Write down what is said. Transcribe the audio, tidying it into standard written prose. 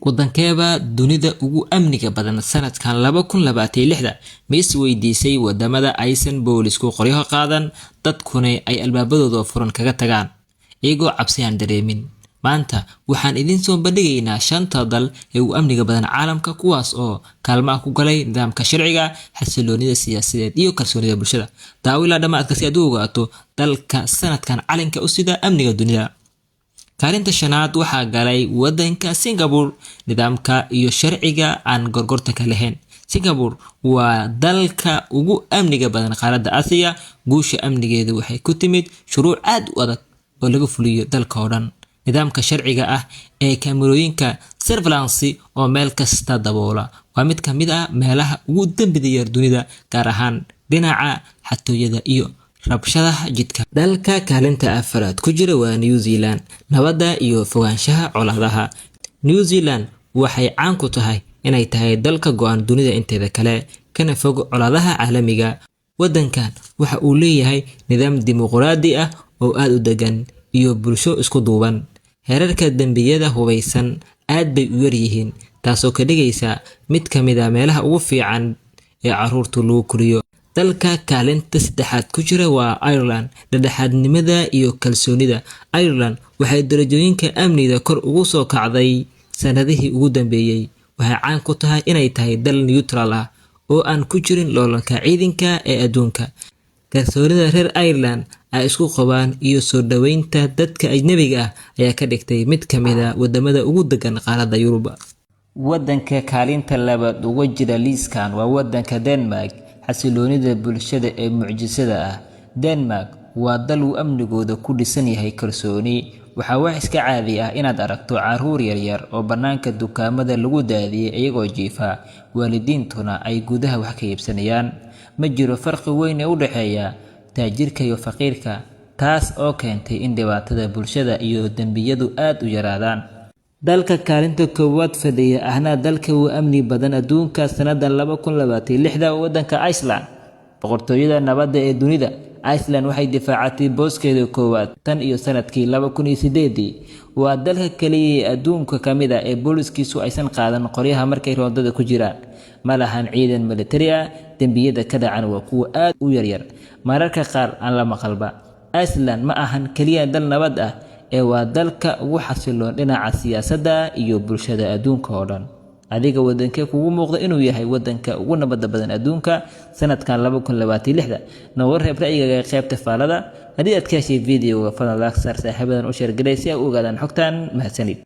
Wadankeeba dunida ugu amniga badan sanadkan 2026? Ma is weydiisay wadamada aysan boolisku qoryaha qaadan, dadkuna ay albaabadooda furan kaga tagaan iyagoo cabsi aan dareemin? Maanta waxaan idiin soo bandhigaynaa shanta dal ee ugu amniga badan caalamka, kuwaas oo kaalmaha ku galay nidaamka sharciga, xasiloonida siyaasadeed iyo kalsoonida bulshada. Daawo ilaa dhammaadka si aad u ogaato dalka sanadkan calanka u sida amniga dunida. Kaalinta shanaad waxaa galay wadanka Singapore, nidaamka iyo sharciga aan gorgortanka lahayn. Singapore waa dalka ugu amniga badan qaaradda Aasiya. Guusha amnigeedu waxay ku timid shuruuc aad u adag oo laga fuliyo dalka oo dhan, nidaamka sharciga ah ee kaamirooyinka surveillance oo meel kasta daboola. Waa mid ka mid ah meelaha ugu dambida yar dunida, gaar ahaan dhinaca xatooyada iyo rabshadaha jidka. Dalka kaalinta afaraad ku jira waa New Zealand, nabadda iyo fogaanshaha colaadaha. New Zealand waxay caan ku tahay inay tahay dalka go'an dunida inteeda kale, kana fog colaadaha caalamiga. Wadankan waxa uu leeyahay nidaam dimuqraadi ah oo aad u degan iyo bulsho isku duuban. Heerarka dambiyada hubaysan aad bay u yar yihiin, taasoo ka dhigaysa mid ka mid ah meelaha ugu fiican ee carruurta lagu koriyo. Dalka kaalinta saddexaad ku jira waa Ireland, dhexdhexaadnimada iyo kalsoonida. Ireland waxay darajooyinka amniga kor ugu soo kacday sanadihii ugu dambeeyay. Waxay caan ku tahay inay tahay dal neutral ah oo aan ku jirin loolanka ciidanka ee adduunka. Kalsoonida reer Ireland ay isku qabaan iyo soo dhaweynta dadka ajnabiga ah ayaa ka dhigtay mid ka mid ah wadamada ugu degan qaaradda Yurub. Wadanka kaalinta labaad uga jira liiskan waa wadanka Denmark, xasiloonida bulshada ee mucjisada ah. Denmark waa dal uu amnigooda ku dhisan yahay kalsooni. Waxaa wax iska caadi ah inaad aragto carruur yaryar oo bannaanka dukaamada lagu daadiyay iyagoo jiifa, waalidiintuna ay gudaha wax ka iibsanayaan. Ma jiro farqi weyn oo u dhexeeya taajirka iyo faqiirka, taas oo keentay in dhibaatada bulshada iyo dembiyadu aad u yaraadaan. Dalka kaalinta koowaad fadhiya, ahna dalka ugu amni badan adduunka sanaddan 2026, waa waddanka Iceland, boqortooyada nabadda ee dunida. Iceland waxay difaacatay booskeeda koowaad tan iyo sanadkii 2008-dii. Waa dalka kaliya ee adduunka ka mid ah ee booliskiisu aysan qaadan qoryaha markay roondada ku jiraan. Ma lahan ciidan militari ah, dembiyada ka dhacan waa kuwo aad u yaryar, mararka qaar aan la maqalba. Iceland ma ahan kaliya dal nabad ah ee waa dalka ugu xasiloon dhinaca siyaasadda iyo bulshada adduunka oo dhan. Adiga, wadankee kugu muuqda inuu yahay wadanka ugu nabadda badan adduunka sanadkan 2026? Nooga reeb ra'yigaaga qaybta faallada. Haddii aad ka heshay videoga, fadlan like saar, saaxiibadan u share garee si ay u ogaadaan xogtan. Mahadsanid.